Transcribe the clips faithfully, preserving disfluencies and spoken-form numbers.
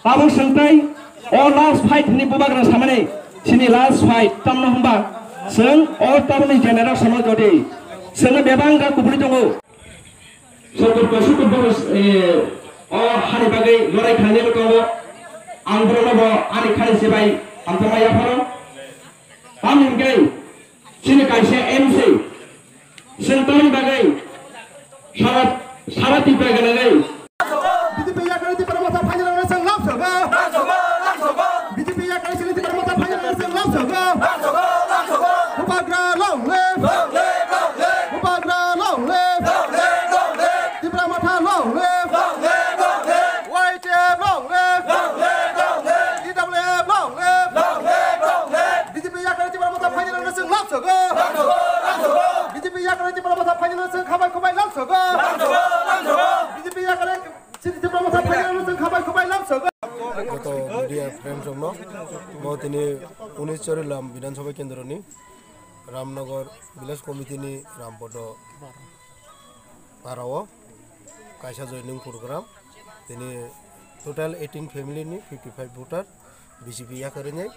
Abo swngtai o last fight hwnwi bubagra samani, chini last fight tamno hwnba, chwng o tamni generation o jodi chwngno bebak wngkha kubuni tongo. Sotor kosukur bono, eh, o hani bagwi lorai khlainaibo tongo. Ang borokno bo ani khani se bai hamjakma yapharo. Tamni hwnkhe chini kaisa M C, chwng tamni bagwi sara, sara Tripura ganagwi. B J P yakarwi Tipra Motha phainani chwng lam sogo. B J P yakarwi chini Tipra Motha phainani chwng lam sogo. Bubagra long live. Bubagra long live. Tipra Motha long live. Y T F long live. T W F long live. B J P yakarwi Tipra Motha phainani chwng lam sogo. B J P yakarwi Tipra Motha phainani chwng khabai khubai lam sogo. B J P yakarwi chini Tipra Motha phainani chwng khabai khubai lam sogo. Joto media friends rokno bo tini unis Chorilam Bidhan Sabha Kendroni Ramnagar Village Committee ni Rampodo para o kaisa joining program. Tini total eighteen family ni fifty five voter B J P yakarwi nai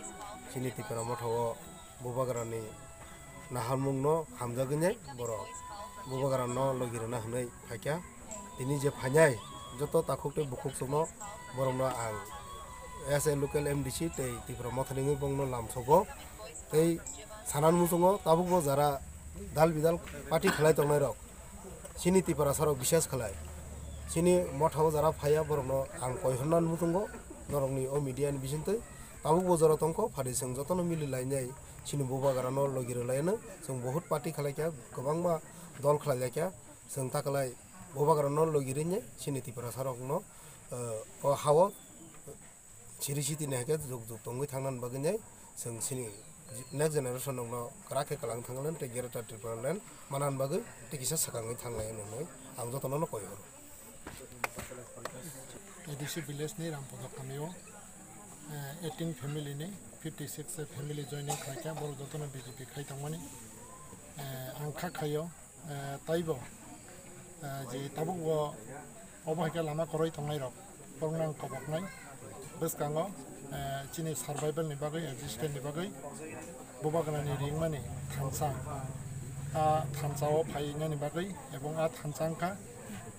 chini Tipra Motha o Bubagrani naharmungno hamjagwi nai borok Bubagrano logi rwna hwnwi phaikha. Tini je phainai joto takhuk tei bukhuk chwngno borokno ang as a local M D C tei Tipra Mothani wngwi bongno lamsogo tei sanani muchungo tabukbo jara dal bidal party khlai tongnairok chini Tiprasarok bisas khlai chini mothao jara phaiya borokno ang koi hwnna muchungo norokni o media ni bisingtwi tabukbo jora tongkho phadi chwng jotono mili lainai chini Bubagrano logi rwlaino chwng bohut party khlaikha kwbangma dol khlailaikha chwng taklai Bubagrano logi rwinai chini Tiprasarokno o hao siri siti ni haikhe juk juk tongwi thangnani bagwi nai chwng chini next generation rokno kwrak khe kwlang thanglan tei Greater Tipraland manani bagwi tei kisa swkangwi thanglai hwnwi ang jotono no koi horo. A D C village ni Rampodo kami o, eh, eighteen family ni fifty six family joining khlaikha, borok jotono B J P khai tongmani, eh, ang kha khaio. Eh, taibo, eh, je tabuk bo obo hai khe lama kwrwi tongnai rok, borokno ang koboknai bwskango, eh, chini survival ni bagwi, existence ni bagwi, Bubagrani ringmani thansa, a thansa o phainani bagwi, ebong a thansa wngkha,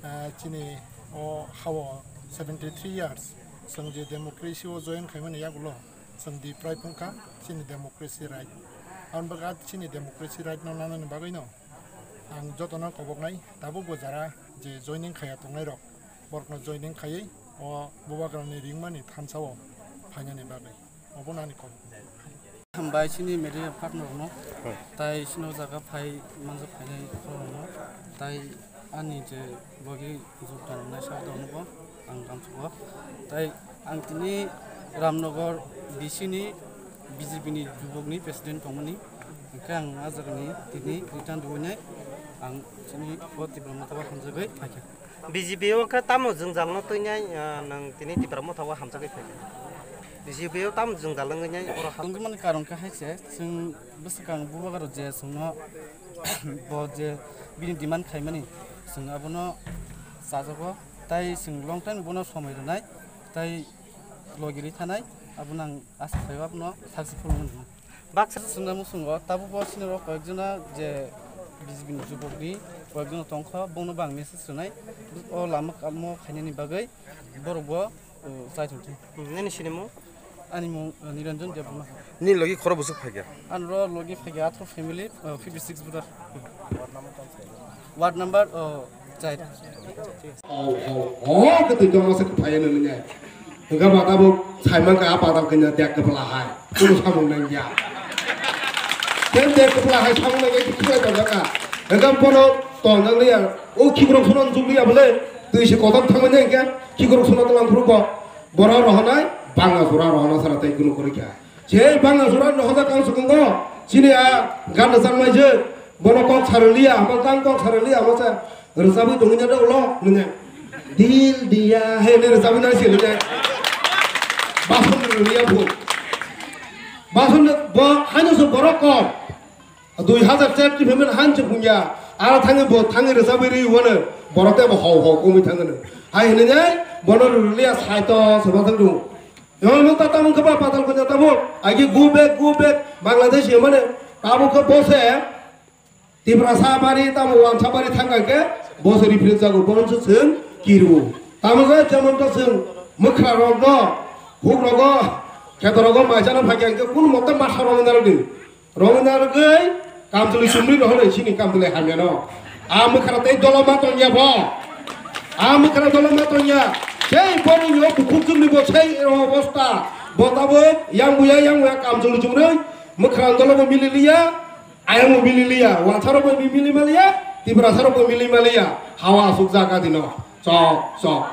eh, chini o hao seventy three years chwng je democracy o join khaimani yagulo chwng di prai phungkha chini democracy right. Aboni bagwi a chini democracy right no nanani bagwi no ang jotono koboknai, tabuk bo jara je joining khaiya tongnai rok, borokno joining khaiwi o Bubagrani ringmani thansa o phainani bagwi, obono ani kobok. Hambai chini media partner rokno, tai chini o jaga phai manjak phainai rokno, tai ani je logi jogdan nai sak rokno bo ang kamsugo. Tai ang tini Ramnagar D C ni B J P ni jubok ni president tongmani, hingke ang a jaga ni tini return rwinai ang chini o Tipra Motha o hamjagwi phaikha. B J P o khe tamo jwngjal no twinai, ah, nwng tini Tipra Motha o hamjagwi phaikha? B J P o tamo jwngjal wngwi nai oro ha- Tongmani karon khe hai se, chwng bwswkang Bubagra je chwngno bo je bini demand khaimani chwng abono chajago, tai chwng long time bono somoi rwnai, tai logi rwi thanai, abono ang asa khaio abono successful wngwi rwnai. Baksa swngna muchungo tabuk bo sini rok koyek jona je B J P ni jubok ni koyek jona tongkha, bono bo ang message rwnai, o lama kamo khainani bagwi borok bo, uh, chai thung thung. Hmm, nini sinimung? Ani mung, uh, Niranjan Debbarma. Ni logi khoro bwswk phaikha? Ani ro logi phaikha athro family, uh, fifty six voter. Ward number, uh, char. Oh, oh, oh, khe twi tongma se kwthai nini ne. Hwnkhe ba tabuk saiman kha a padal kanya tek kwpla hai. Kunu samung nang ya. Tek tek kwpla hai samung nang ya, khe kwpla tong kha. Hwnkhe bono tong nang ya. O khikrok sono juk ya bole. Twi se kotor thangmani hwnkhe khikrok sono tlang phuru bo. Borok rohonai banga sura rohona sara tei kunu kwrwi kha. Se banga sura rohojak ang sukungo. Chini a ganda changmai je. Bono kok sariliya, hama tang kok sariliya, hama sa. Rwchabwi tongwi na ulo nini. Dil diya he ne rwchabwi na se nini. Bason rwliya phu. Bason bo haino se borok kok. Dui hazar char ni payment han se phungya. Ara thangwi bo thangwi rwchabwi ri wano. Borok te bo hau hau kumi thangwi no. Hai hinwi nai bono rwliya saito se bathang dung. Jemon ta tamo khe ba patal kanya tamo, agi go back, go back, Bangladesh ye mane, tamo khe bose, Tiprasa bari tamo wansa bari thangka khe, bose referee jago, bono se chwng kiru. Tamo khe jemon ta chwng mwkhra rok no, huk rogo, kheto rogo maisa no phai khe, kunu mote masa rok narok di. Romina rwgwi kamchwlwi chumri rohorwi sini kamchwlwi hamyano. A mwkhra tei dolo ma tongya bo. A mwkhra dolo ma tongya. Sei borokni o bukhuk chumri bo sei rw obostha. Bo tabuk yang buya yang buya kamchwlwi chumri. Mwkhra dolo bo mili liya. Ayang bo mili liya. Wansaro bo mili maliya. Tiprasaro bo mili maliya. Hawa asuk jaga dino. Chok, chok.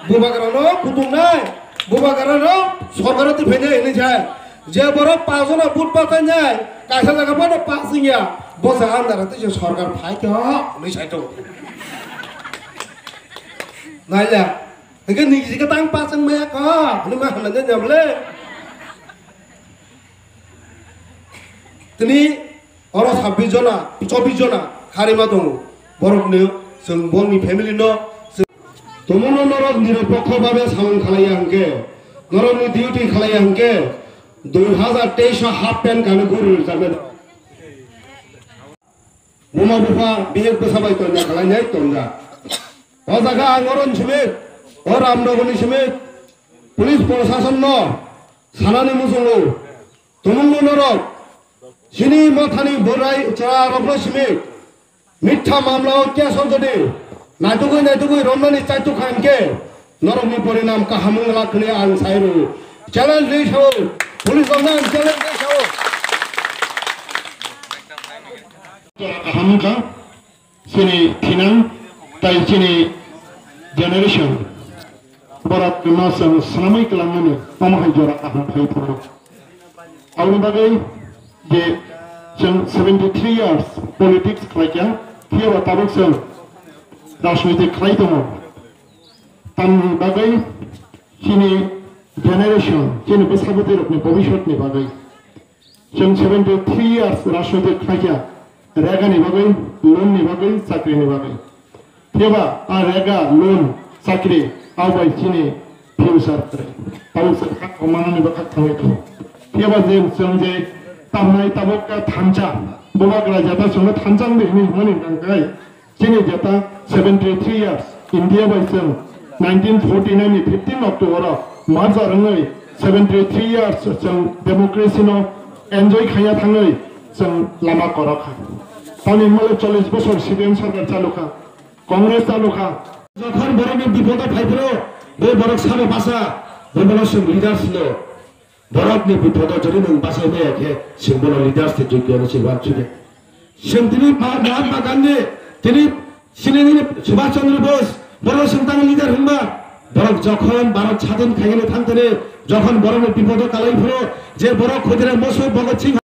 Bubagrano kutungnai, bubagrano sorkaro twi phainai hinwi sai. Je borok paanch jona vote pachainai, kaisa jaga bono pass wngya, bo se andar twi se sorkar phai khe ho, hinwi sai tongo. Naila, hingke niji khe tang pass wng maya kho, hinwi ma hamna janya bole. Tini oro sabbish jona, chobbish jona kharima tongo. Borokni chwng bongni family no chwng. Tomono norok nirupokho babe samung khalaiya hwnkhe, norokni duty khalaiya hwnkhe, dui hazar teis o half pant kanu guri rwjaknai. Buma bupha bihik bwsa bai tonja khlainai tonja. O jaga ang oro ni simi, o Ramnogor ni simi, police proshasonno sanani muchungo, tumungno norok, chini mothani borai chwrarokno simi, mitha mamlao case o jodi naitugwi naitugwi romnani chaitukha hinkhe, norokni porinam kaham wng lak hwnwi ang sai rwo. Challenge ri sao, police rokno ang challenge ri sao. Kaham wngkha. Chini thinang tai chini generation borok no chwng swnamwi kwlangmani omo hai jora kaham phai phano. Aboni bagwi je chwng seventy three years politics khlaikha, phiyaba tabuk chwng rajniti khlai tongo. Tamni bagwi chini generation, chini bwsa bwtwi rokni bobiswtni bagwi. Chwng seventy three years rajnitik khlaikha, rega ni bagwi, loan ni bagwi, chakri ni bagwi. Phiya ba a rega, loan, chakri, abo bai chini future kwrwi. Tabuk se khak manani bo khak thangwi tongo. Phiya ba je chwng je tamnai tabuk khe thansa, bubagra jata chwngno thansa wngwi hwnwi hwnmani nangkhe, chini jeta seventy three years, India bai chwng nineteen forty nine ni fifteen October o merger wngwi seventy three years chwng democracy no enjoy khaiya thangwi chwng lama korok kha. Tamni hwnmale chollish bosor C P M sarkar chalu kha, Congress chalu kha. Jokhon borokni bipodo phaiphuru, bo borok sabo basa, bo borok chwng leaders no. Borokni biphodo jodi nwng bachai maya khe, chwng bono leaders se jogyo hwnwi se uansukya. Chwng tini Ma-, Mahatma Gandhi, tini chini nini Subhash Chandra Bose, borok chwng tang leader hwnba, borok jokhon Bharat sadhin khaigani thangthani, jokhon borokni biphodo kalai phuru, je borok Khudiram Bose, Bhagat Singh,